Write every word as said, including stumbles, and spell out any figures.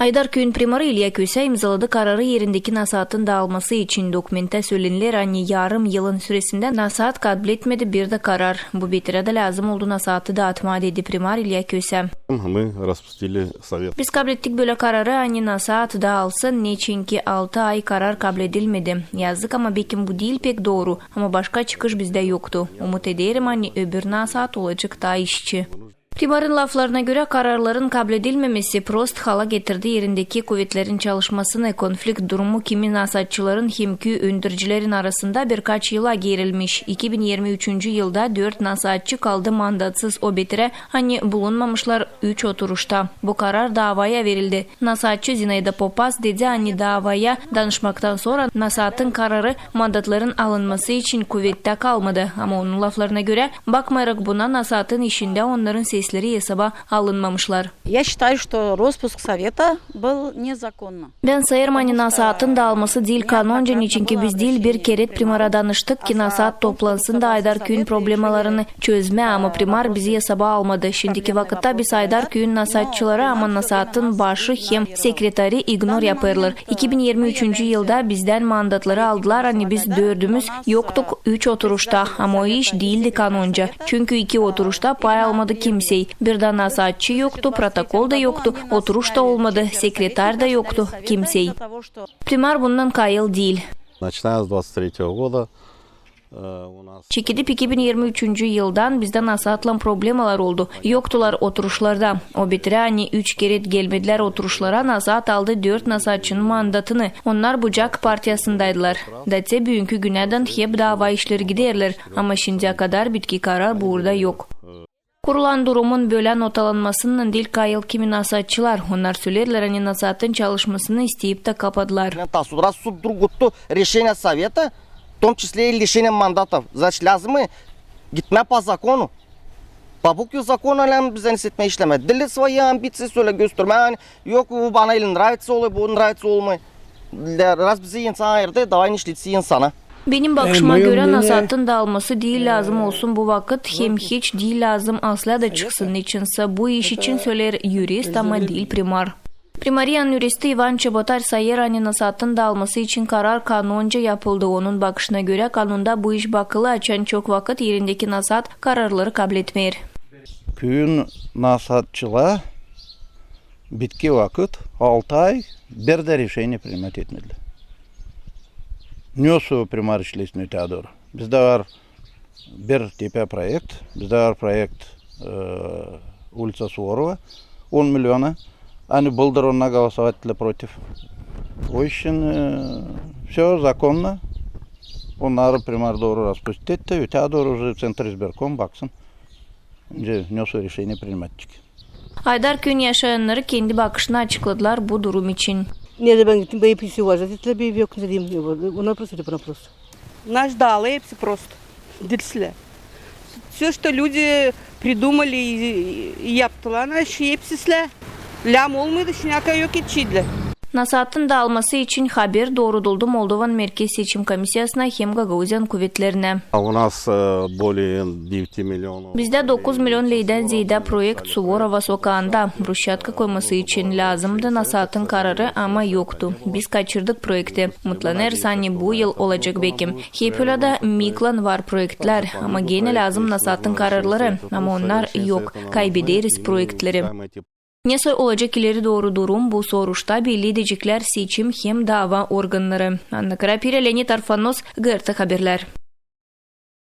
Aydar küüyün primarı İlya Kösä imzaladı kararı erindeki nasaatın daalması için. Dokumentä söleniler, ani yarım yılın süresindä nasaat kabletmedi bir dä karar. Bu beterä dä lääzım oldu nasaatı daatmaa, dedi primar İlya Kösä. Мы распустили совет. Biz kablettik bölä kararı, ani nasaat daalsın, neçinki altı ay karar kabledilmedi. Yazık, ama bekim bu diil pek dooru, ama başka çıkış bizdä yoktu. Umut ederim, ani öbür nasaat olacek taa işçi. Primarın laflarına görä, kararların kabledilmemesi prost hala getirdi erindeki kuvetlerin çalışmasını. Konflikt durumu kimi nasaatçıların hem küü öndercilerin arasında birkaç yıla gerilmiş. İki bin irmi üçüncü yılda dört nasaatçı kaldı mandatsız, o beterä, ani bulunmamışlar üç oturuşta. Bu karar daavaya verildi. Nasaatçı Zinaida Popas dedi, ani daavaya danışmaktan sora nasaatın kararı mandatların alınması için kuvettä kalmadı. Ama onun laflarına görä, bakmayarak buna, nasaatın işindä onnarın sesleri esaba alınmamışlar. Я считаю, что роспуск совета был незаконно. Bän sayêrım, ani nasaatın daalması diil kanonca, neçinki biz diil bir kerä primara danıştık, ki nasaat toplansın da Aydar küüyün problemalarını çözmää, ama primar bizi esaba almadı. Şindiki vakıtta biz Aydar küüyün nasaatçıları, ama nasaatın başı hem sekreteri ignor yapêrlar. İki bin irmi üçüncü yılda bizdän mandatları aldılar, ani biz dördümüz yoktuk üç oturuşta, ama o iş diildi kanonca. Çünkü iki oturuşta pay almadı kimsey. Bir dä nasaatçı yoktu, protokol da yoktu, oturuş ta olmadı, sekreter dä yoktu, kimsey. Primar bundan kayıl diil. Начиная с двадцать третьего года, э, у нас Çekidip iki bin irmi üçüncü yıldan bizdä nasaatlan problemalar oldu. Yoktular oturuşlarda. O beterä, ani üç kerä gelmedilär oturuşlara, nasaat aldı dört nasaatçının mandatını. Onnar Bucak partiyasındaydılar. Da te büünkü günädän hep daava işleri giderlär. Ama şindiyä kadar bitki karar burada yok. Kurulan durumun bölä notalanmasınnan diil kayıl kimi nasaatçılar. Onnar söleerlär, ani nasaatın çalışmasını isteyip tä kapadılar. Та суд, раз суд вдруг готовит решение совета, в том числе и лишение мандатов, значит, лязмы гитмää по закону. По букве закона лям bizä ne etmää, işlemää. Diil свои амбиции sölä göstermää, ani yok, bu bana или нравится olêr, bu нравится olmêêr. Раз bizi insan ayırdı, давай işletsin insana. Benim bakışıma görä, nasaatın daalması diil lääzım olsun bu vakıt, hem hiç diil lääzım aslä da çıksın, neçin sä bu iş için söleer yurist, ama diil primar. Primariyanın yuristi İvan Çebotar sayêr, ani nasaatın daalması için karar kanonca yapıldı. Onun bakışına görä, kanonda bu iş bakılı, açan çok vakıt erindeki nasaat kararları kabletmeer. Küüyün nasaatçıları bitki vakıt, altı ay, bir dä решение принимать etmedilär. Nesoy primar işlesin ötää dooru. Bizdä var bir tipä proekt, bizdä var proekt, e, uliţa Suvorova, on milyona. Ani bıldır onnar голосовать ettilär protiv. O için, e, всё законно. Onnarı primar dooru распустит tä, ötää dooru уже Центризбирком baksın. Nesoy решение принимать edecek. Aydar küüyün yaşayannarı kendi bakışını açıkladılar bu durum için. Neredä bän gittim, beni hepsi уважать ettilär, beni yok ne deyim, ne var. Ona просто, ona просто. Naş daalı hepsi prost. Dirsle. Всё, что люди придумали и, и yaptılar, naş hepsi islää. Lääzım olmadı, şindiyäkär yok etecekler. Nasaatın daalması için haber dooruduldu Moldovan Merkez seçim komissiyasına hem Gagauziyanın kuvetlerinä. А у нас, э, более девяти миллионов. Bizdä dokuz milyon leydän zeedä proekt Suvorova sokaanda. Brusçatka koyması için lääzımdı nasaatın kararı, ama yoktu. Biz kaçırdık proekti. Mıtlanêrız, ani bu yıl olacek bekim. Hep ölä dä МИК-lan var proektlär, ama genä lääzım nasaatın kararları, ama onnar yok. Kaybederiz proektleri. Nesoy olacek ileri dooru durum bu soruşta belli edeceklär seçim hem daava organnarı. Anna Karapirä, Leonid Arfanos, GRT Haberlär.